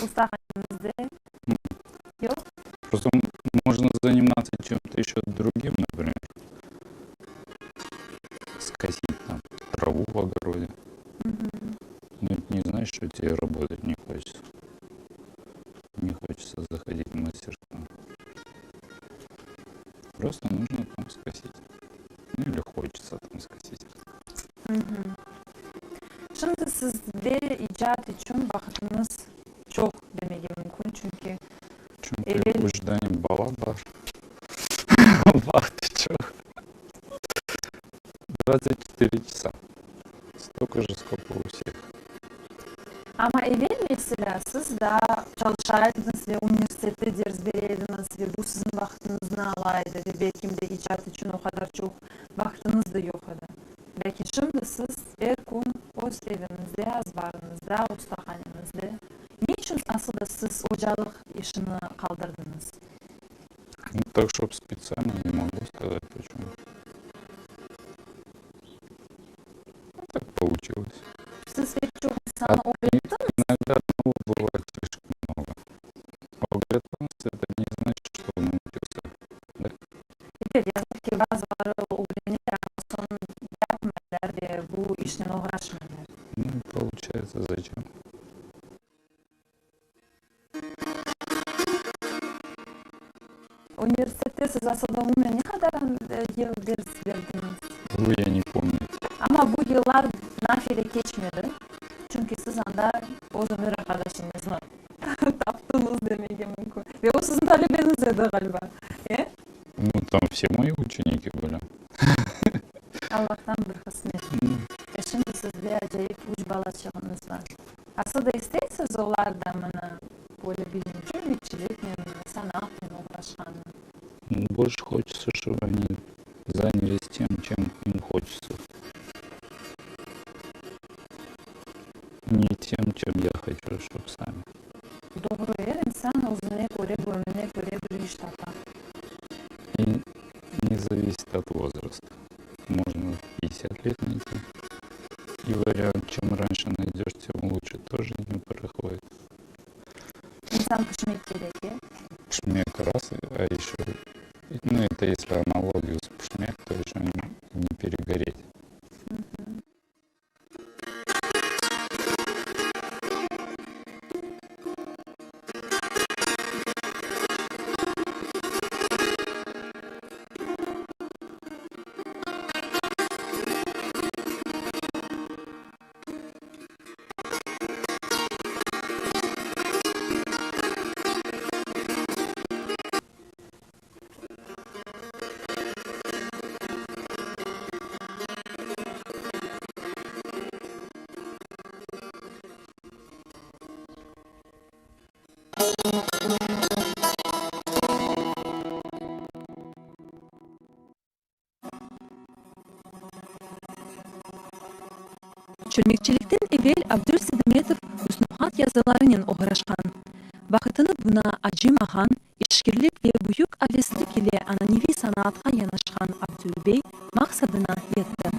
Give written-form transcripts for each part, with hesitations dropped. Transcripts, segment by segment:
Ustahaneñizde yoq? Просто можно заниматься чем-то еще другим, например, скосить там траву в огороде. Но это не значит, что тебе работать не хочется. Не хочется заходить в мастерскую. Просто нужно там скосить. Ну или хочется там скосить. Şimdi sizde icat içün vaqıtıñız çoq demege mümkün, çünki Çünki üç dane bala bar, vaqtı çoq. 24 çasa. Stolko je, skolko u vseh. Amma evel, meselâ, siz daa çalışa ediñiz ve universitette ders bere ediñiz ve bu siziñ vaqtıñıznı ala edi ve belkim de icat içün o qadar çoq vaqtıñız da yoq edi. Lâkin şimdi siz er kün öz eviñizde, azbarıñızda, ustahaneñizde. Ne içün asıl da siz ocalıq işini qaldırdıñız? Ну, так, чтоб специально не могу сказать, почему. Ну, так получилось. Siz pek çoq insannı ögrettiñiz? Иногда одного бывает слишком много. Ögrettiñiz, это не значит, что он научился, да? Ebet, yazıq ki, bazıları ögreneler, amma soñ yapmaylar ve bu işnen oğraşmaylar. Ну, получается, зачем? Universitette siz asılda umumen ne qadar yıl ders berdiñiz? Bu ya ne pomnü. Amma bu yıllar nafile keçmedi, çünki siz anda öz ömür arqadaşıñıznı taptıñız demege mümkün. Ve o siziñ talebeñiz edi, ğaliba, e? Nu, tam vse moi učeniki bıli. Allahtan bir qısmet. E şimdi sizde acayip üç balaçığıñız bar. Asıl da isteysiz olar da mına böyle bilmeyim, çölmekçiliknen, sanatnen oğraşqanını? Больше хочется, чтобы они занялись тем, чем им хочется. Не тем, чем я хочу, чтобы сами. Doğru, er insan özüne köre, gönlüne köre bir iş tapa. И не зависит от возраста. Можно в 50 лет найти. И вариант, чем раньше найдешь, тем лучше, тоже не проходит. İnsan pişmek kerek, e? Pişmek раз, а еще, ну, это если аналогию с pişmek, то еще не перегореть. Çölmekçilikten evel Abdül Seydametov üsnühat yazılarınen oğraşqan. Vaqıtını buña acımağan, işkirlik ve büyük aveslik ile ananeviy sanaatqa yanaşqan Abdül bey maqsadına yetti.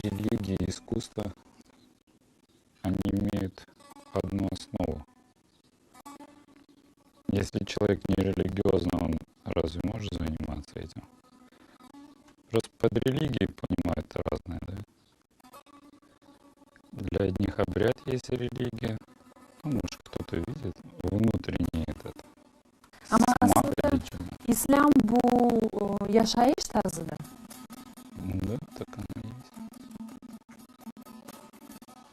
Religiya и искусство, они имеют одну основу. Если человек не религиозный, он разве может заниматься этим? Просто под религией понимают разное, да? Для одних обряд есть религия, ну, может, кто-то видит внутренний этот Amma смак aslında или чё. İslâm bu yaşayış tarzıdır. Ну да, так оно и есть.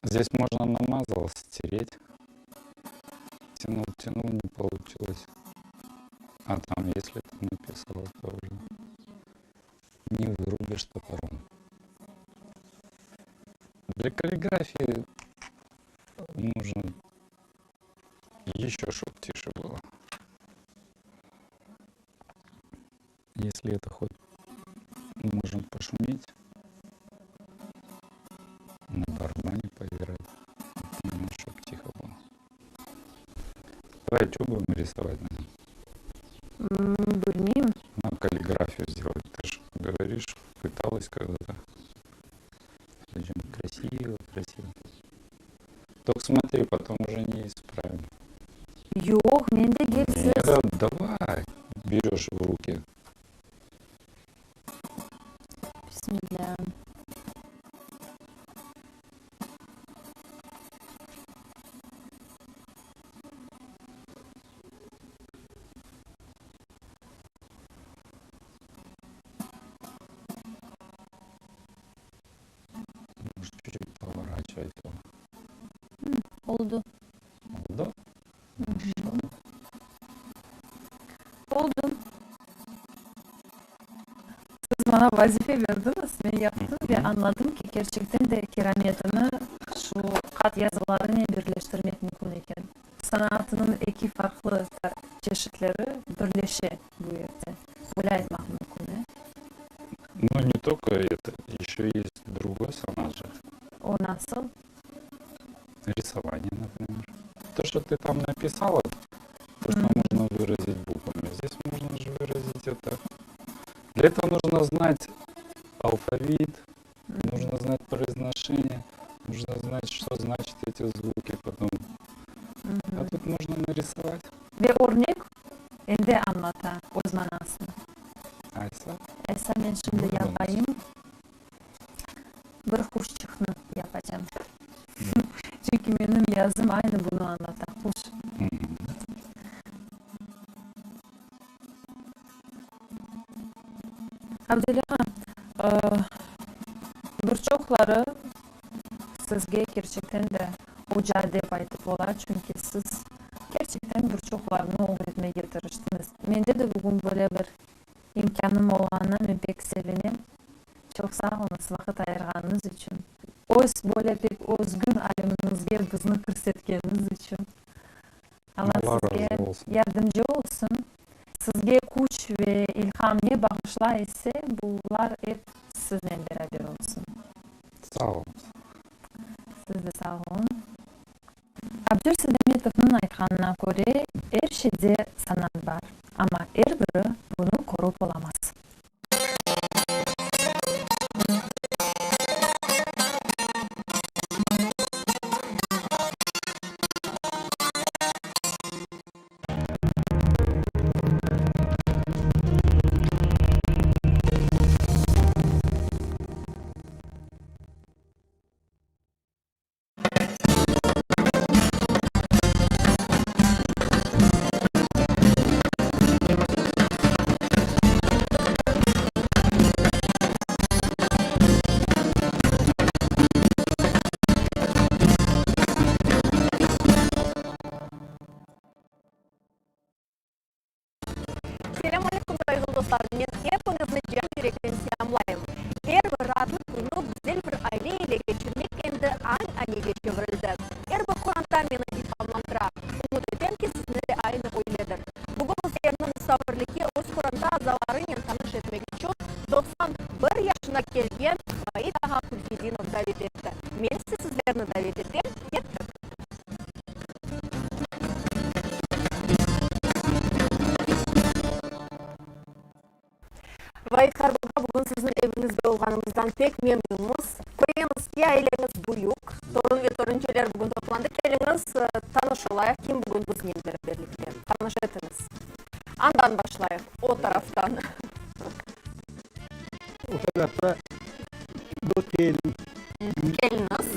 Здесь можно намазал, стереть. Тянул, тянул, не получилось. А там, если ты написал, то уже не вырубишь топором. Для каллиграфии нужно еще, чтоб тише было. Если это хоть можем пошуметь, на барабане поиграть, нужно, чтоб тихо было. Давай, что будем рисовать? Bilmeyim. На каллиграфию сделать. Ты же говоришь, пыталась когда-то. Зачем? Красиво, красиво. Только смотри, потом уже не исправим. Yoq, men degil, siz. Нет, давай. Берешь в руки. Bismillâ. Может, чуть-чуть поворачивать его. Oldı. Oldı? Oldı. Siz maña vazife berdiñiz, men yaptım ve añladım ki, kerçekten de kirametini şu qat yazılarınen birleştirmek mümkün eken. Sanatınıñ eki farqlı çeşitleri birleşe bu yerde. Böyle aytmaq mümkün, e? Ну, не только это, еще есть другой sanat же. O nasıl? Рисование, например. То, что ты там написала, то, что можно выразить буквами. Здесь можно же выразить это. Для этого нужно знать алфавит, нужно знать произношение, нужно знать, что значат эти звуки потом. А тут можно нарисовать. Ve örnek endi añlata öz manasını. Aysa? Aysa men şimdi yapayım. Bir quşçıqnı yapacam. Çünki menim yazım aynı bunı añlata, quş. Abdel ağa, bir çoqları sizge kerçekten de oca dep aytıp ola, çünki siz kerçekten bir çoqlarını ögretmege tırıştıñız. Mende de bugün böyle bir imkânım olğanına men pek sevinem. Çoq sağ oluñız vaqıt ayırğanıñız içün, öz böyle pek özgün alemiñizge bizni kirsetkeniñiz içün. Alla sizge yardımcı olsun, sizge küç ve ilham ne bağışlay ise, bular ep siznen beraber olsun. Sağ oluñız. Siz de sağ oluñ. Abdül Seydametovnıñ aytqanına köre, er şeyde sanat bar, amma er biri bunı körip olamaz. Selâm aleyküm, sayğılı dostlar! Men epiñizni can yürekten selâmlayım. Er bir raatlı künü güzel bir aile ile keçirmek endi an-anege çevirildi. Er bir qoranta meni ilhamlandıra. Ümüt etem ki, sizni de aynı öyledir. Bugün bizlerni musafirlikke öz qoranta azalarınen tanış etmek içün 91 yaşına kelgen Vait ağa Külfidinov davet etti. Men ise sizlerni davet etem, kettik! Vait qartbaba, bugün siziñ eviñizde olğanımızdan pek memnünmiz. Köremiz ki, aileñiz büyük, torun ve torunçeler bugün toplandı. Keliñiz, tanış olayıq, kim bugün biznen beraberlikte? Tanış etiñiz. Andan başlayıq, o taraftan. O tarafta bu kelin. Keliniz.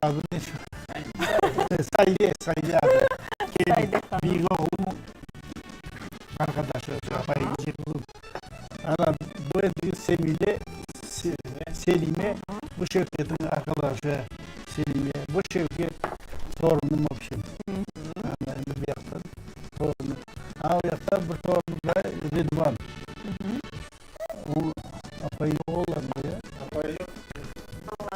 Adı ne şu? Sayde, Sayde adı. Kelin. Büyük oğlum arqadaşı, apayı, qızım. Ana, bu endi Semile, Selime, bu Şevketniñ arqadaşı Selime. Bu Şevket torunım, vobşem. Ana, endi bu yaqtan torunım. A, o yaqta bir torunım daa, Ridvan. O, apayı oğlan bu ya. Apayı yoq.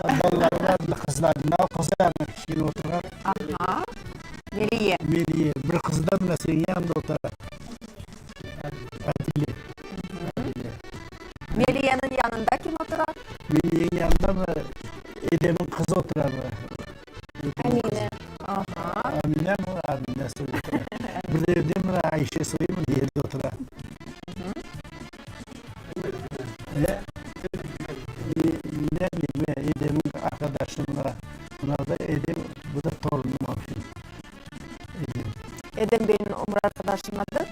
Balaları bar, bir qızlar. Mına qızı ana kiçkene oturğan. Aha, Meliye. Meliye. Bir qızı da mına seniñ yanında otura. Adile. Adile. Meliyeniñ yanında kim otura? Meliyeniñ yanında mına Edemniñ qızı otura. Amine. Aha. Amine mi? Amine otura. Bir evde mına Ayşe soyum yerde otura. Ne bileyim, Edemniñ arqadaşı mına. Mına da Edem, bu da torunım, vobşem. Edem. Edem beyniñ ömür arqadaşınıñ adı?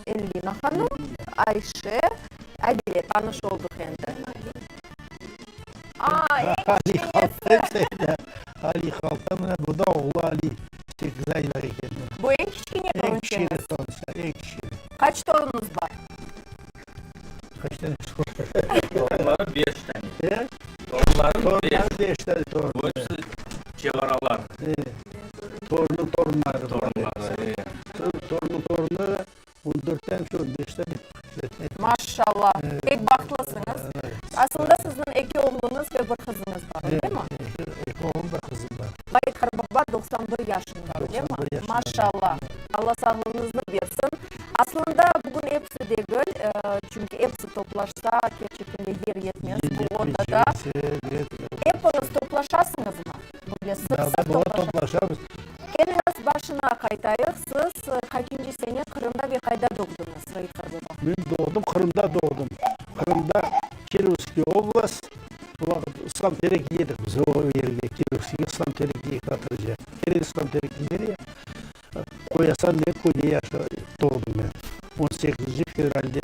Elvina hanım, Ayşe, Adile, tanış olduq endi. Aa, eñ kiçkenesi. Ali Halta, mına bu da oğlu Ali, sekiz aylıq eken. Bu eñ kiçkene torunçeñiz? Eñ kiçkene torunça, eñ kiçkene. Qaç torunuñız bar? Qaç tane Torunları beş tane. E? Torunları Torunları beş tane torun. Hepsi çevaralar. E, torunıñ torunları. Torunları, e. Torunıñ torunları on dört tane, on beş tane. Maşşallah, pek bahtlısıñız. Aslında sizniñ eki oğluñız ve bir qızıñız bar, öyle mi? Eki oğlum, bir qızım bar. Vahid qartbaba 91 yaşında, öyle mi? 91 yaşında. Maşşallah, Alla sağlığıñıznı bersin. Aslında bugün episi degil, çünki episi toplaşsa, kerçekten de yer yetmez bu odada. Epiñiz toplaşasıñızmı? Böyle sıq-sıq toplaşasıñızmı? Keliñiz, başına qaytayıq. Siz qaçıncı sene Qırımda ve qayda doğdıñız, Vahid qartbaba? Men doğdım, Qırımda doğdım. Qırımda, Kirovskiy oblast, o vaqıt İslam terek yedik biz o yerge, Kirovskiyge İslam terek yeyik Batırca. Kerek İslam terek deyler ya. Qoyasan degen köyde yaşa doğdım men. On sekizinci fevralde.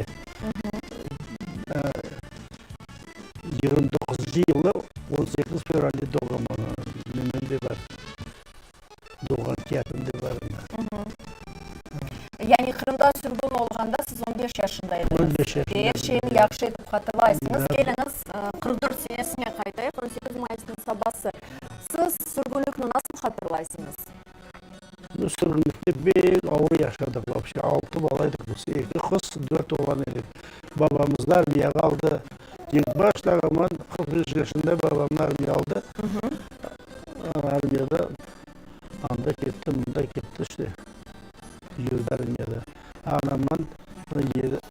29 yılı 18 fevralde doğğanman. Nemem de bar. Doğğan kâğıtım da bar anda. Yani Qırımdan sürgün olğanda siz on beş yaşında ediñiz. On beş yaşında Ve er şeyni yahşı etip hatırlaysıñız. Keliñiz, 44 senesine qaytayıq, 18 mayısnıñ sabası. Siz sürgünlikni nasıl hatırlaysıñız? Bu sürgünlikte pek ağır yaşadıq vapşe. Altı bala edik biz, eki qız, dört oğlan edik. Babamıznı armiyağa aldı. Cenk başlağanman 45 yaşında babamnı armiya aldı. Armiyada anda ketti, mında ketti işte. Yürdi armiyada. Anamman,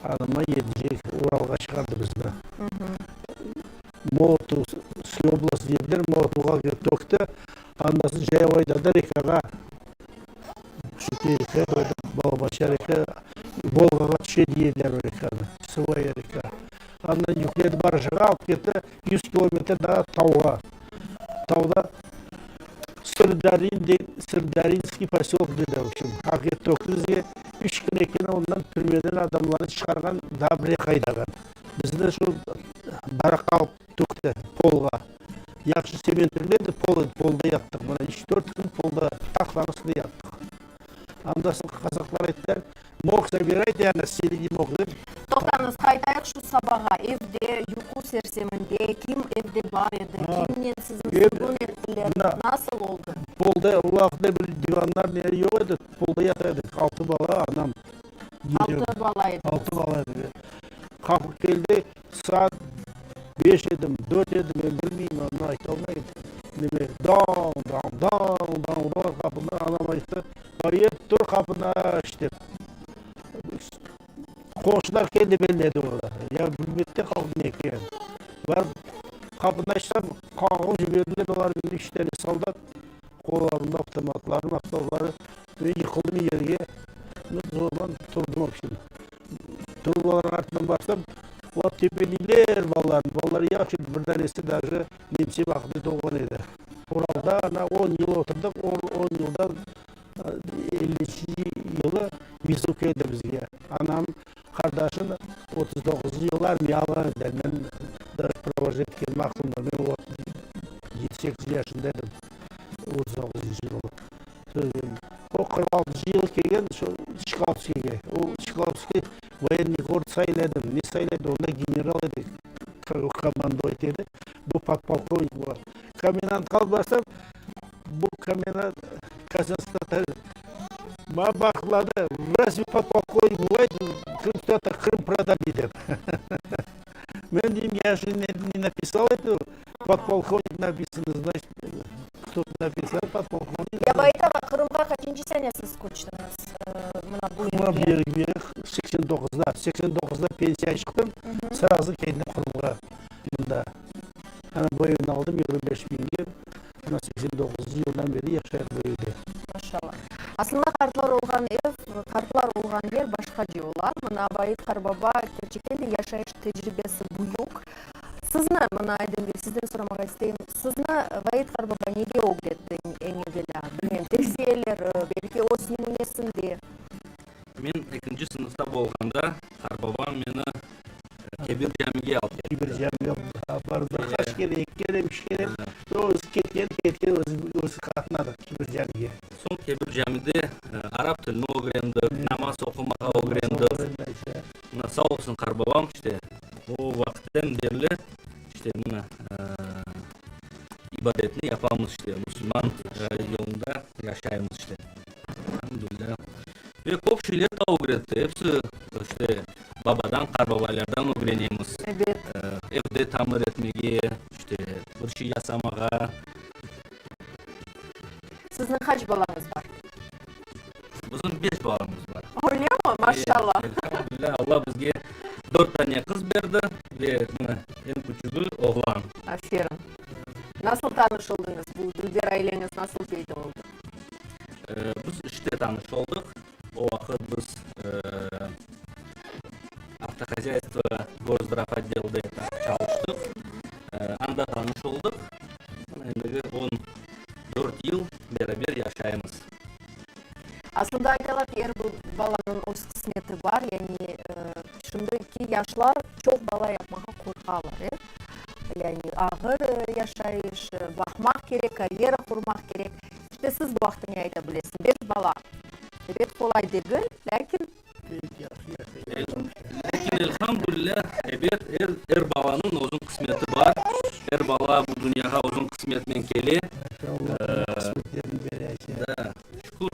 anama yedinci Uralğa çıqardı bizni. Molotov, oblast dediler, Molotovğa tökti. Andası cayav aydadı rekağa, şu reka, Balabaça reka, Volgağa tüşe deydiler o rekanı, Çasovaya reka. Andan yükledi barjağa, alıp ketti yüz kilometr daa tauğa. Tauda Sırdarin de, Sırdarinskiy posölok dedi, v obşem. Alıp tökti bizge, üç kün eken ondan türmeden adamlarnı çıqarğan, daa bir reka aydağan. Bizni şu barakqa alıp tökti, polğa. Yahşı sementirledi, pol edi, polda yattıq. Mına üç-dört kün polda, tahtanıñ üstünde yattıq. Anda soñ qazaqlar ayttılar, Mok zabirayte, ana seni mok dep. Toqtañız, qaytayıq şu sabağa. Evde, yuqu serseminde kim evde bar edi, kimnen sizni sürgün ettiler, nasıl oldı? Polda, o vaqıtta bir divanlar neler yoq edi, polda yata edik, altı bala, anam. Altı bala ediñiz. Altı bala edik. Qapı keldi, Saat beş edim, dört edim, men bilmeyim, onı ayta almayım. Neme, dañ-dañ, dañ-dañ uralar qapını, anam ayttı, Bayet, tur qapını aç, dep. Qonşular keldi belledi olar. Ya bilmekte qaldım ne ekenin. Barıp qapını açsam, qağıp jiberdiler olar meni, üç tane soldat, qollarında avtomatları, mavtomatları. Men yıqıldım yerge, zorlan turdım, v obşem. Trubalarnıñ artından barsam, olar tepeleyler balalarnı. Balalar yaş edi, bir danesi daje nemse vaqtında doğğan edi. Uralda ana on yıl oturdıq, on yıldan ellinci yılı vizov keldi bizge. Anam, qardaşım 39-ncı yılı armiya alğan ediler. Men daje провожать etkenim aqlımda, men o vaqıt yedi, sekiz yaşında edim, 39-ncı yılı. O 46-cı yılı kelgen şu Çkalovskiyge. O Çkalovskiy voyenniy gorod sayladı. Ne sayladı? Onda general edi, komandovать edi. Bu podpolkovnik bola. Komendantqa alıp barsam, bu komendant Kazahstanda maña baqladı, Разве podpolkovnik бывает, Krım Krım продали dep. Men deyim, ya же не написал это, podpolkovnik написано, значит, кто-то написал, podpolkovnik. Ya Vait ağa, Qırımğa qaçıncı sene siz köçtiñiz, mına bu yerge? Qırımğa bu yerge 89-da, 89-da pensiya çıqtım, srazı keldim Qırımğa, mında. Ana bu evni aldım 25 biñge, mına 89-cı yıldan beri yaşayıq bu evde. Maşallah. Aslında qartlar olğan ev. Qartlar olğan yer başqace ola. Mına Vait qarbaba kerçekten de yaşayış tecribesi büyük. Sizni, mına Aydın bey, sizden soramağa isteyim, sizni Vait qarbaba nege ögretti eñ evelâ? Bilmem, tevsiyeleri, belki öz nümünesinde? Men ekinci sınıfta bolğanda qarbabam meni Kebir camige alıp ketti. Kebir camiye bardı. Qaç kere, eki kere, üç kere. Özü ketken, ketken, özü, özü qatnadı Kebir camige. Soñ Kebir camide arap tilini ögrendik, namaz oqumağa ögrendik. Mına sağ olsun qarbabam, işte, o vaqıttan berli, işte, mına, ibadetni yapamız, işte, musulman yolunda yaşaymız, işte. Elhamdülilâ. Ve köp şeyler de ögretti. Episi, işte, babadan, qarbabaylardan ögrenemiz. Ebet. Evde tamir etmege, işte, bir şey yasamağa. Sizniñ qaç balañız bar? Bizim beş balamız bar. Öylemi? Maşallah. Elhamdülilâ, Alla bizge dört tane qız berdi ve mına eñ küçügi oğlan. Aferin. Nasıl tanış oldıñız? Bu dülber aileñiz nasıl peyda oldı? Biz işte tanış oldıq. O vaqıt biz Avtohozâystvo gorzdravotdelde çalıştıq. Anda tanış oldıq. Mına endigi 14 yıl beraber yaşaymız. Aslında aytalar ki, er bir balanıñ öz qısmeti bar. Yani şimdiki yaşlar çoq bala yapmağa qorqalar, e? Yani ağır yaşayış, baqmaq kerek, karyera qurmaq kerek. İşte siz bu aqta ne ayta bilesiñ? Beş bala, ebet, qolay degil, lâkin. Pek yahşı yaşaylar. Lâkin, elhamdülilâ, ebet, er, er balanıñ özüñ qısmeti bar. Er bala bu dünyağa özüñ qısmetinen kele. Allah qısmetlerini bere. Da, şükür.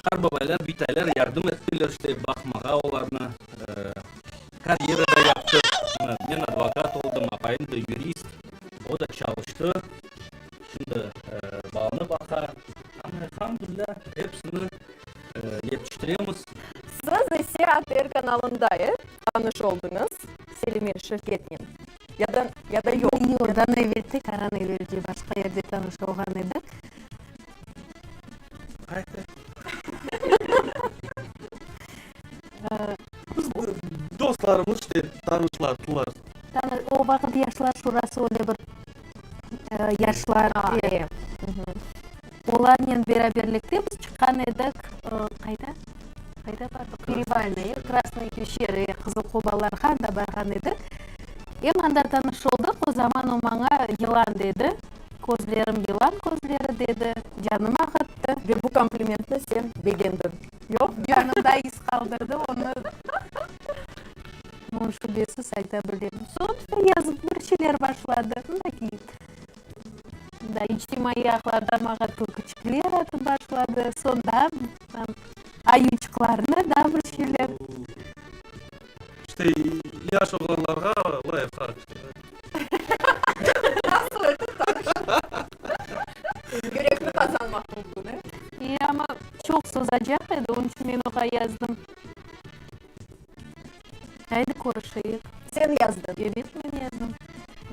Qartbabaylar, bitaylar yardım ettiler, işte, baqmağa olarnı. Karyera da yaptıq. Men advokat oldım, apayım da yurist, o da çalıştı. Şimdi balanı baqa. Amma, elhamdülilâ, episini yetiştiremiz. Siz ise ATR kanalında, e, tanış oldıñız Selime şirketnen, ya da, ya da yoq? Yoq, ondan evel, tekaran evelce başqa yerde tanış olğan edik. Qayda? Biz dostlarımız işte tanışlattılar. O vaqıt Yaşlar şurası öyle bir yaşlar, olarnen beraberlikte biz çıqqan edik, qayda? Qayda bardıq? Perevalnıy, Krasnıy peşçerı, Qızıl Qobalarğa anda barğan edik. Em anda tanış oldıq, o zaman o maña yılan dedi, közlerim yılan közleri dedi, canım ağırttı. Ve bu komplimentni sen begendiñ. Yoq, canımda iz qaldırdı, onı onı şübesiz ayta bilem. Soñ yazıp bir şeyler başladı. Da içtimaiy ağlarda maña türküçikler atıp başladı. Soñ daa ayuçıqlarnı, daa bir şeyler. İşte, yaş oğlanlarğa layfhak. Nasıl etip tanıştın? Yürekni qazanmaq mümkün, e? E, amma çoq sozacaq edi, onıñ içün men oğa yazdım. Aydı körüşeyik. Sen yazdıñ? Ebet, men yazdım.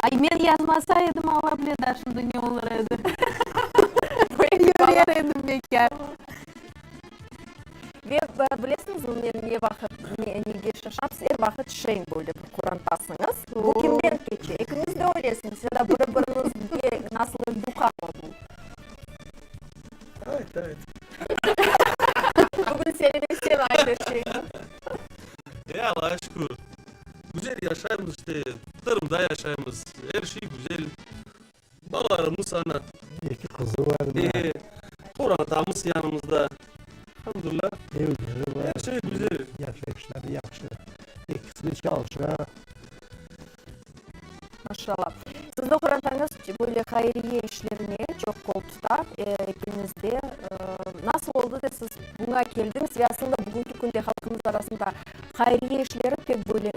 Ay, men yazmasa edim, Alla bile daa şimdi ne olur edi. Yürer edim bekâr. Ve bilesiñizmi, men ne vaqıt, nege şaşam, siz er vaqıt şeñ böyle bir qorantasıñız. Bu kimden keçe? Ekiñiz de öylesiñiz ya da biri-biriñizge nasıldır yuqamı bu? Ayt, ayt. Bugün Selime sen ayt er şeyni. E, Allağa şükür, güzel yaşaymız işte, Qırımda yaşaymız, er şey güzel, balalarımız ana. Eki qızı var. E, qorantamız yanımızda, elhamdülilâ. Evleri var. Er şey güzel. Yaşayışları yahşı, ekisi de çalışa. Maşallah. Siziñ qorantañız böyle hayriye işlerine çoq qol tuta, ekiñiz de. Nasıl oldı da siz buña keldiñiz ve aslında bugünki künde halqımız arasında hayriye işleri pek böyle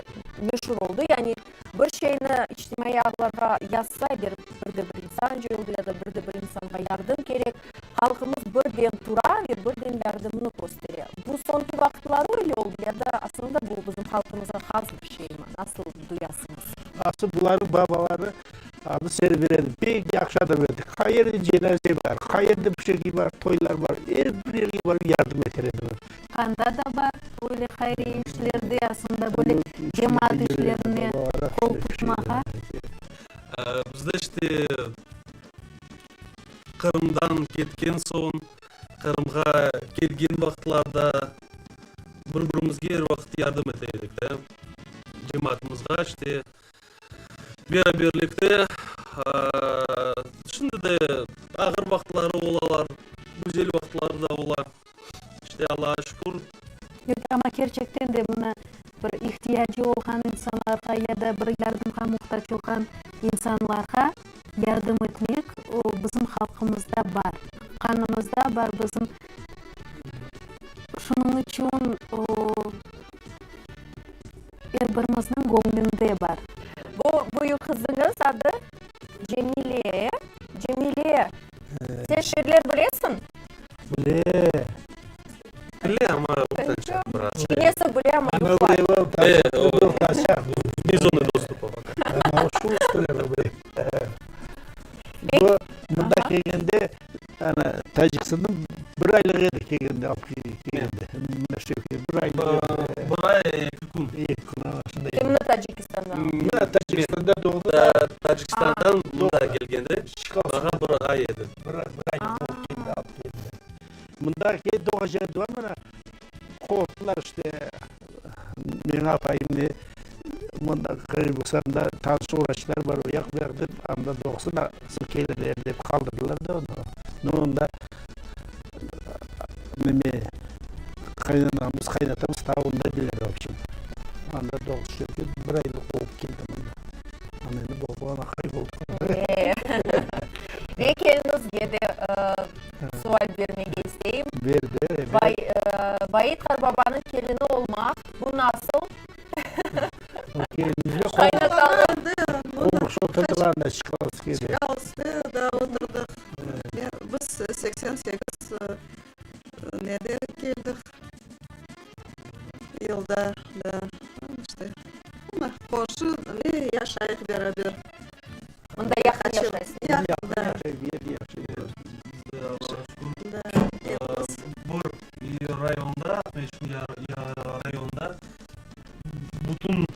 meşur oldı? Yani bir şeyni içtimaiy ağlarğa yazsa, eger bir de bir insan coyuldı ya da bir de bir insanğa yardım kerek, halqımız birden tura ve birden yardımını köstere. Bu soñki vaqıtları öyle oldı ya da aslında bu bizim halqımızğa has bir şeymi? Nasıl duyasıñız? Aslı bularnıñ babaları adı Server edi, pek yahşı adam edi. Qayerde cenaze bar, qayerde bir şeyge bar, toylar bar, er bir yerge. barıp yardım eter edim. Anda da bar öyle hayriye işlerde, aslında böyle cemaat işlerine qol tutmağa. Bizde işte Qırımdan ketken soñ, Qırımğa kelgen vaqıtlarda bir-birimizge er vaqıt yardım ete edik de. Cemaatımızğa işte beraberlikte şimdi de ağır vaqıtları olalar, güzel vaqıtları da ola. İşte Allağa şükür. Yoq, amma kerçekten de mına bir ihtiyacı olğan insanlarğa ya da bir yardımğa muhtac olğan insanlarğa yardım etmek, o bizim halqımızda bar, qanımızda bar bizim. Şunıñ içün o er birimizniñ göñlünde bar. Bu büyük qızıñız adı Cemile, e? Cemile, sen şiirler bilesiñ? Bile. Bile, amma utançaq biraz. Kiçkenesi bile, amma yuqlay. Vne zonı dostupa poka. Bu mında kelgende, ana, Tacikistandan bir aylıq edi kelgende, alıp kelgende. Mında bir aylıq edi. Bir ay, eki kün. Eki kün, ana, şunday. Kimni Tacikistandan? Mına Tacikistan'da doğdı da. Tacikistandan mında kelgende, maña bir ay edi. Bir ay olıp keldi, alıp keldi. Mında doğacaq edi, mına, qorqtılar işte, menim apayım ne, mında Qırğızistanda tanış vraçlar bar, o yaq bu yaq dep, anda doğsun, soñ kelirler dep qaldırdılar da onı. No, onda neme, qaynanamız, qaynatamız ta onda ediler, vobşem. Anda doğuş bir aylıq olıp keldi mında. Ana endi doğğan aqay oldı. Ve keliñizge de sual bermege isteyim. Ber, ber, ber. Vait qartbabanıñ kelini olmaq, bu nasıl? Qaynatalı. Qomşu oturdıq anda, Çkalovskiyde. Çkalovskiyde oturdıq. Biz 88 nede keldik. Yılda da işte qomşu ne yaşayıq beraber. Mında yaqın yaşaysıñız. Yaqın, da. Bir rayonda, Aqmescit rayonında bütün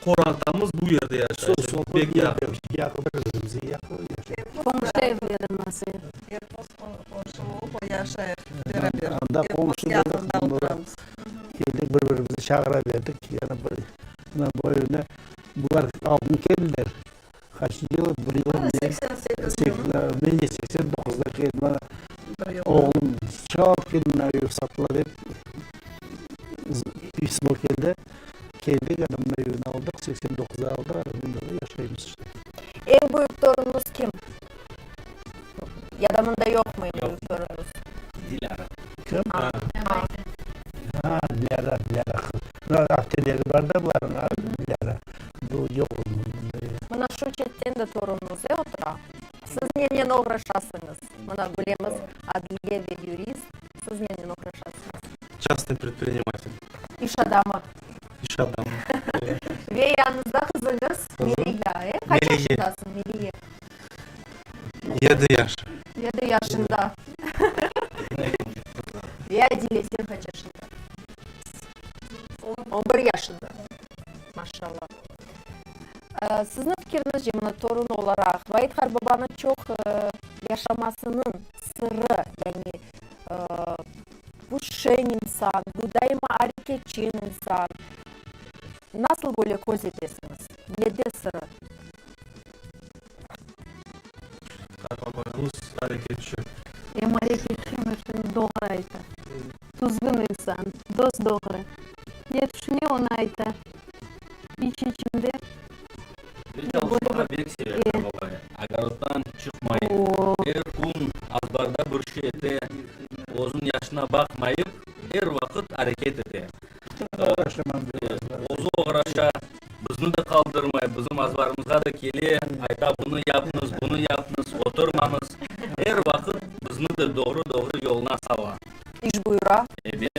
qorantamız bu yerde yaşay. Pek yaqın. Qomşu evlerimiz. Yaşayıq beraber. Anda qomşu oldıq, keldik, bir-birimizni çağıra berdik. Yani mına bu evine bular aldın keldiler. Qaçıncı yılı? Bir yıl. Men de 89-da keldim. Mana oğlum çoq keldi, mına ev satıla dep pismo keldi. Keldik, ana mına evni aldıq, 89-da aldıq, ana mında da yaşaymız işte. Eñ büyük torunuñız kim? Ya da mında yoqmı eñ büyük torunuñız? Dilâra. Kim? Ha, Dilâra, Dilâra. Apteleri bar da bularnıñ, Dilâra. Bu yoq. Mına şu çetten de torunuñız, e, otura. Siz nenen oğraşasıñız? Mına bilemiz, adliye ve yurist. Siz nenen oğraşasıñız? Частный предприниматель. İş adamı. İş adamı. Ve yanıñızda qızıñız Meliya, e? Qaç yaşındasıñ, Meliya? Yedi yaş. Yedi yaşında. Ve Adile, sen qaç yaşında? On bir yaşında. Maşallah. Siziñ fikiriñizce, mına torun olaraq, Vait qartbabanıñ çoq yaşamasınıñ sırrı, yani bu şeñ insan, bu daima areketçen insan, nasıl böyle köz etesiñiz? Nede sırrı? Qartbabañız areketçi. Em areketçi, em işini doğru ayta. Tüzgün insan, dos-doğru. Ne tüşüne, onı ayta. İç-içinde. Ve çalışmağa bek seve qartbaba. Ogoroddan çıqmay, er kün azbarda bir şey ete, özüniñ yaşına baqmayıp, er vaqıt areket ete. Özü oğraşa, bizni de qaldırmay, bizim azbarımızğa da kele, ayta, bunı yapıñız, bunı yapıñız, oturmañız. Er vaqıt bizni de doğru-doğru yoluna sala. İş buyura. Ebet.